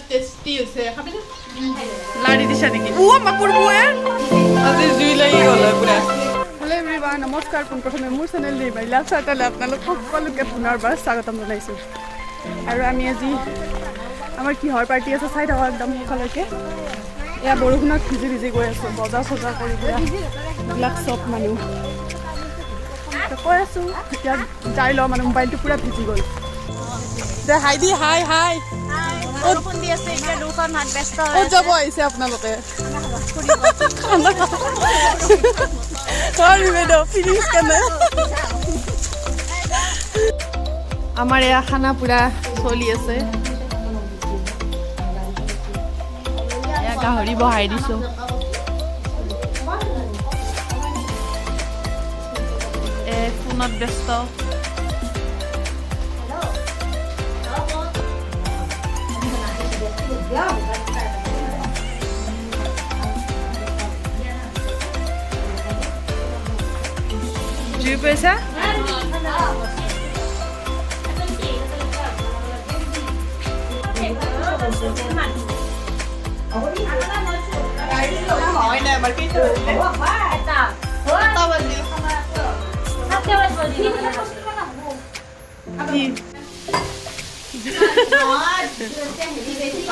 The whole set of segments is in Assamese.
টেষ্টি হৈছে। খাবি না? লাৰি দিছা নেকি? ও মাকুৰ বুৱে, আজি জুই লাগি গ'ল হয় পুৰা। হেল্ল' এভৰিৱান, নমস্কাৰ। পোনপ্ৰথমে মোৰ চেনেল নিৰ্মাই লাভ চাৰ্টালৈ আপোনালোক সকলোকে পুনৰবাৰ স্বাগতম জনাইছোঁ। আৰু আমি আজি আমাৰ কিহৰ পাৰ্টি আছে চাই থাকক একদম শেষলৈকে। এয়া বৰষুণত ভিজি ভিজি গৈ আছোঁ, বজাৰ চজাৰ কৰি পুৰা এইবিলাক চব মানুহ তো কৈ আছোঁ। এতিয়া যাই লওঁ, মানে মোবাইলটো পূৰা ভিজি গ'ল। দে হাই দি, হাই হাই। বৰষুণ দি আছে, এতিয়া দুখন হাত ব্যস্ত হৈ ক'ত যাব আহিছে আপোনালোকে? খানা খাব। বাইদেউ, ফিলিংছ কেনে? আমাৰ এয়া খানা পুৰা চলি আছে। এয়া গাহৰি বহাই দিছো। এ ফোনত ব্যস্ত। জুই পাইছা?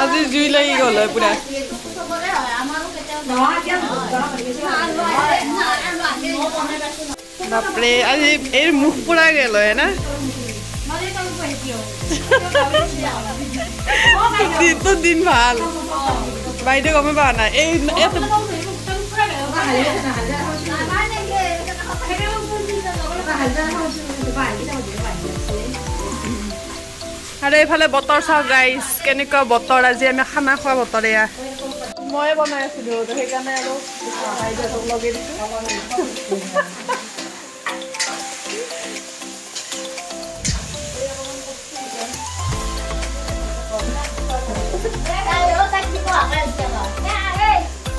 আজি জুই লাগি গ'ল হয় পুৰা। বাপৰে, আজি এইৰ মুখ পুৰা গেল হয় না? দিনটো দিন ভাল। বাইদেউ গমেই পোৱা নাই এই ইয়াতে। আৰু এইফালে বতৰ চাওক গাইছ, কেনেকুৱা বতৰ। আজি আমি খানা খোৱা বতৰ। এয়া ময়ে বনাই আছিলো, তো সেইকাৰণে আৰু বাইদেউহঁতক লগাই দিছোঁ।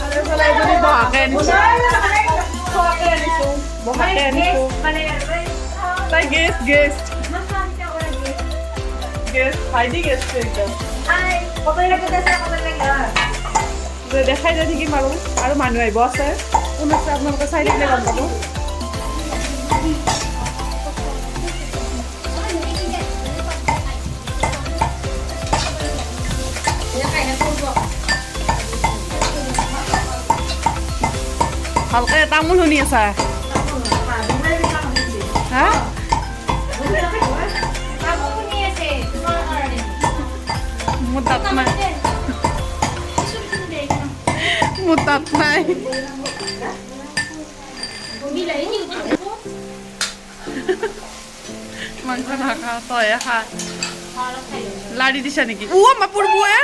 আৰু এইফালে এজনী বহাকে আনিছোঁ, খোৱাকে আনিছোঁ, বহাকে আনিছোঁ। তাই গেষ্ট গেষ্ট গেষ্ট, ভাইটি গেষ্ট একদম। দেখাই যাই থাকিম আৰু আৰু মানুহ আহিব আছে। কোন আছে আপোনালোকে চাই থাকিলে গম পাব। ভালকে তামোল শুনি আছা? হা, মোৰ তাত নাই, মোৰ তাত নাই। মাংস নাখা, তইহে খা। লাৰি দিছা নেকি? ও মাপুৰ বুৱে,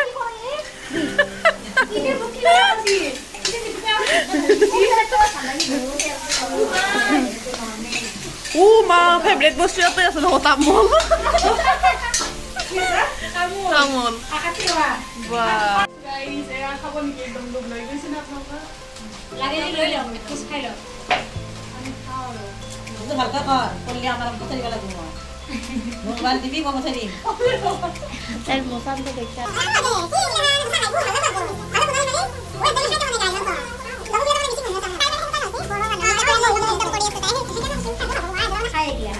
ও মা, ফেভৰেট বস্তু ইয়াতে আছে দেখোন, তামোল। তামোল। বাহ গাইজ, এয়া খাব নেকি? একদম লোভ লাগি গৈছে নে আপোনালোকৰ? ভালকে কৰ, কৰিলে আমাৰ পঠাই দিব লাগিব। মোবাইল দিবি, মই পঠাই দিম। তাইৰ মোচানটো দেখা। খাই দিয়া।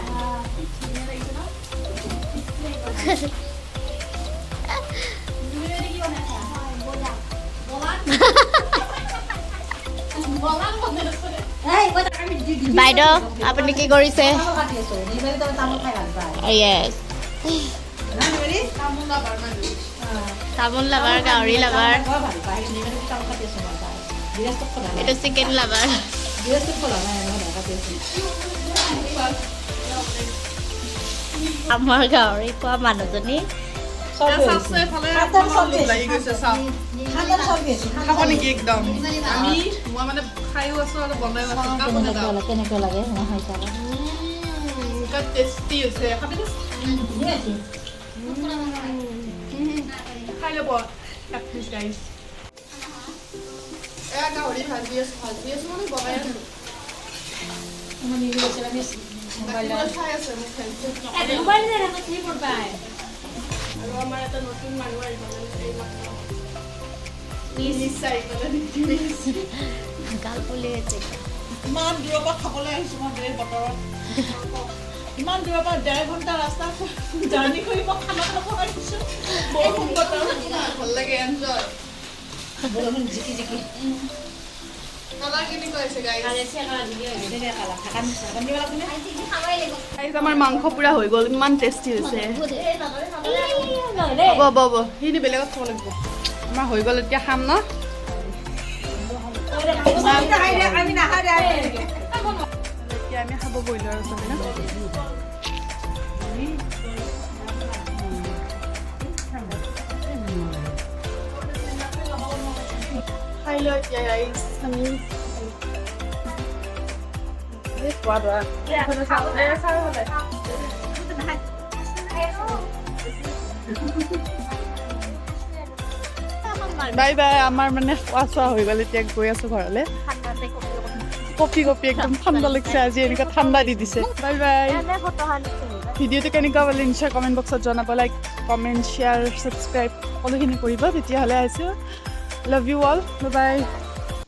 বাইদেউ, আপুনি কি কৰিছে? তামোল কাটি আছো। নিৰ্মালী তামোল খাই ভাল পায়। য়েছ। না নিৰ্মালী? তামোল লাভাৰ, গাহৰি লাভাৰ। বৰ ভাল পায়। নিৰ্মালী, তামোল কাটি আছো মই। তাই বিৰাজটোক সোধা নাই। এইটো চিকেন লাভাৰ। বিৰাজটোক সোধা নাই, মই সোধা কাটি আছো। আমাৰ গাহৰি খোৱা মানুহজনী। চাওকচোন এইফালে, আপোনালোকৰ লোভ লাগি গৈছে, চাওক। খাব নেকি একদম? আমি মই মানে খায়ো আছো আৰু বনাইও আছো। কাম নাযাওঁ। কেনেকুৱা লাগে মই খাই চাওঁ। টেষ্টি হৈছে, খাবি না? খাই ল'ব এক পিচ গাইছ। এয়া গাহৰি ভাজি আছো, ভাজি আছো মানে বনাই আছো। চাই আছে মোক। মোবাইল। আৰু আমাৰ এটা নতুন মানুহ আহিব এইমাত্ৰ। মিছ আহি গ'লে নেকি, মিছ? গাল ফুলি গৈছে। ইমান দূৰৰ পৰা খাবলৈ আহিছোঁ মই এই বতৰত। ইমান দূৰৰ পৰা 1.5 ঘণ্টা ৰাস্তা জাৰ্ণি কৰি মই খানা খাব আহিছোঁ বৰষুণ বতৰত। ভাল লাগে, এনজয়। বৰষুণ জিকি জিকি। কালাৰ কেনেকুৱা হৈছে, গাইজ? ঢাকন দিব লাগিবনে? গাইজ, আমাৰ মাংস পুৰা হৈ গ'ল। ইমান টেষ্টি হৈছে। হ'ব হ'ব হ'ব, সেইখিনি বেলেগত থ'ব লাগিব। আমাৰ হৈ গ'ল, এতিয়া খাম ন। আমি নাখাওঁ। এতিয়া আমি খাব বহিলোঁ আৰু চবে ন। খাই লওঁ এতিয়া গাইজ আমি। খোৱা দৰা। চাওঁ। Bye bye. আমাৰ মানে খোৱা চোৱা হৈ গ'ল, এতিয়া গৈ আছো ঘৰলৈ। কঁপি কঁপি একদম ঠাণ্ডা লাগিছে আজি, এনেকুৱা ঠাণ্ডা দি দিছে। Bye bye. ভিডিঅ'টো কেনেকুৱা পালে নিশ্চয় কমেণ্ট বক্সত জনাব। লাইক, কমেণ্ট, শ্বেয়াৰ, ছাবস্ক্ৰাইব সকলোখিনি কৰিব। তেতিয়াহ'লে আহিছোঁ। Love you all, bye bye.